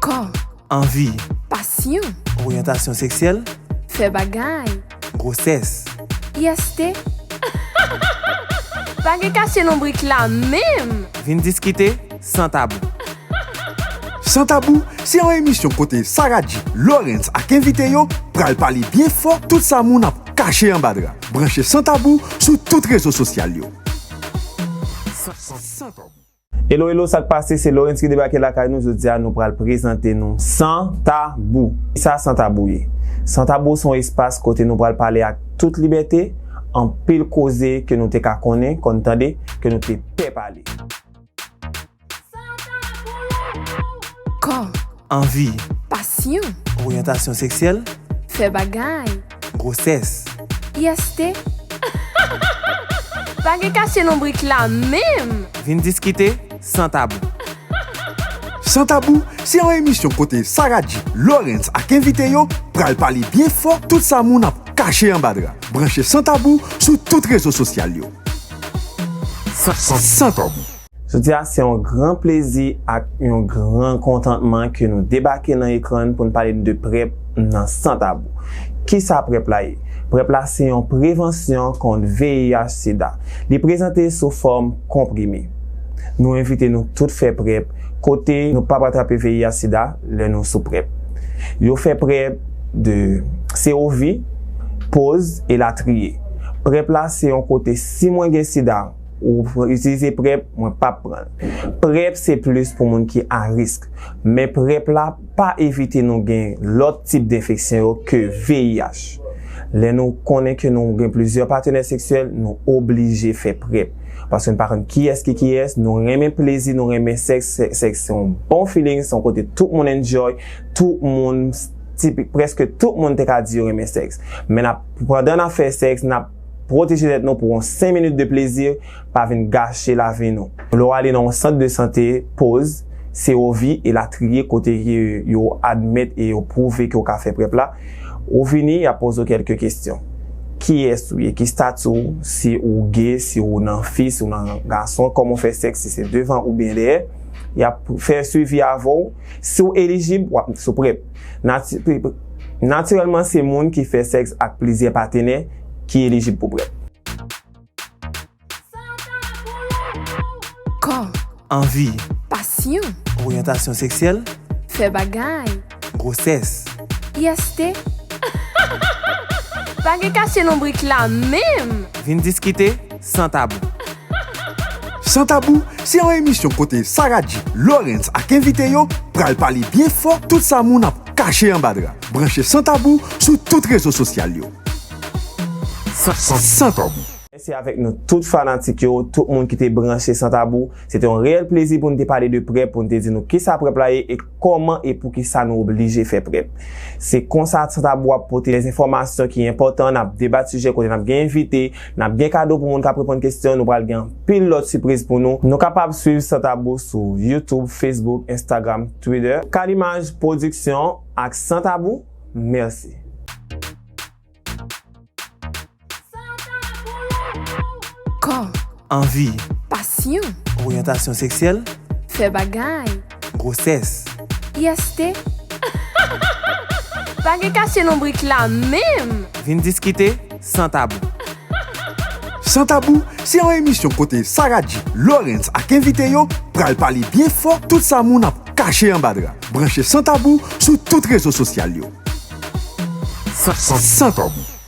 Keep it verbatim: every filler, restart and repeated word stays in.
Kò. Anvi. Pasyon. Oryantasyon seksyèl. Fè bagay. Gwosès. I S T. Pa gen kache lonbrik la menm. Vin diskite san tabou. San Tabou se yon emisyon kote Sarah G, Lawrence ak envite yo pral pale byen fò tout sa moun ap kache anba dra. Branche San Tabou sou tout rezo sosyal yo. San Tabou. Hello, hello, sa k pase? Se Lawrence ki debake lakay nou. Jodi a, nou pral prezante nou San Tabou. Kisa San Tabou ye? San Tabou se yon espas kote nou pral pale ak tout libète, anpil koze ke nou te ka konnen, konn tande, ke nou te pè pale. Kò. Anvi. Pasyon. Oryantasyon seksyèl. Fè bagay. Gwosès. I S T. Pa gen kache lonbrik la menm. Vin diskite san tabou. San Tabou se yon emisyon kote Sarah G, Lawrence ak envite yo pral pale byen fò tout sa moun ap kache anba dra. Branche San Tabou sou tout rezo sosyal yo. San Tabou. Jodi a, se yon gran plezi ak yon gran kontantman ke nou debake nan ekran pou n pale de PrEP nan San Tabou. Kisa PrEP la ye? PrEP la se yon prevansyon kont V I H sida. Li prezante sou fòm konprime. Nou envite nou tout fè PrEP, kote nou p ap atrape V I H sida lè nou sou PrEP. Yo fè PrEP de se ovi, poz, elatriye. PrEP la se yon kote si mwen gen sida, ou itilize PrEP, mwen p ap pran l. PrEP se plis pou moun ki a risk. Men PrEP la pa evite nou gen lòt tip enfeksyon yo ke V I H. Lè nou konnen ke nou gen plizyè patnè seksyèl, nou oblije fè PrEP. Paske nou pa konn kiyès ki kiyès, nou renmen plezi, nou renmen sèks, sè-, sèks se yon bon feeling, se yon kote tout moun enjoy, tout moun, tipi, prèske tout moun te ka di yo renmen sèks. Men n ap, pandan n ap fè sèks, n ap pwoteje tèt nou pou yon senk minit de plezi, pa vin gache lavi nou. Lè w ale nan yon sant de sante, poz, se ovi, elatriye, kote ke yo admèt e yo pwouve ke w ka fè PrEP la, ou vini, y ap poze w kèlke kesyon. Kiyès ou ye? Ki stati w? Si ou ge, si ou nan fi, si ou nan gason, kòman w fè sèks, si se devan oubyen dèyè. Y ap fè swivi avè w. Si w elijib, w ap sou PrEP. Nati-, natirèlman, se moun ki fè sèks ak plizyè patnè ki elijib pou PrEP. Kò. Anvi. Pasyon. Oryantasyon seksyèl. Fè bagay. Gwosès. I S T. Pa gen kache lonbrik la menm. Vin diskite san tabou. San Tabou se yon emisyon kote Sarah G, Lawrence ak envite yo pral pale byen fò tout sa moun ap kache anba dra. Branche San Tabou sou tout rezo sosyal yo. San Tabou. Mèsi avèk nou tout fanatik yo, tout moun ki te branche San Tabou. Se te yon reyèl plezi pou n te pale de PrEP, pou n te di nou kisa PrEP la ye e kòman e poukisa nou oblije fè PrEP. Se konsa San Tabou ap pote lèzenfòmasyon ki enpòtan, n ap debat sijè kote n ap gen envite, n ap gen kado pou moun k ap reponn kesyon, nou pral gen anpil lòt sipriz pou nou. Nou kapab swiv San Tabou sou YouTube, Facebook, Instagram, Twitter. Kalimaj Pwodiksyon ak San Tabou, mèsi. Kò. Anvi. Pasyon. Oryantasyon seksyèl. Fè bagay. Gwosès. I S T. Pa gen kache lonbrik la menm. Vin diskite san tabou. San Tabou se yon emisyon kote Sarah G, Lawrence ak envite yo pral pale byen fò tout sa moun ap kache anba dra. Branche San Tabou sou tout rezo sosyal yo. San Tabou.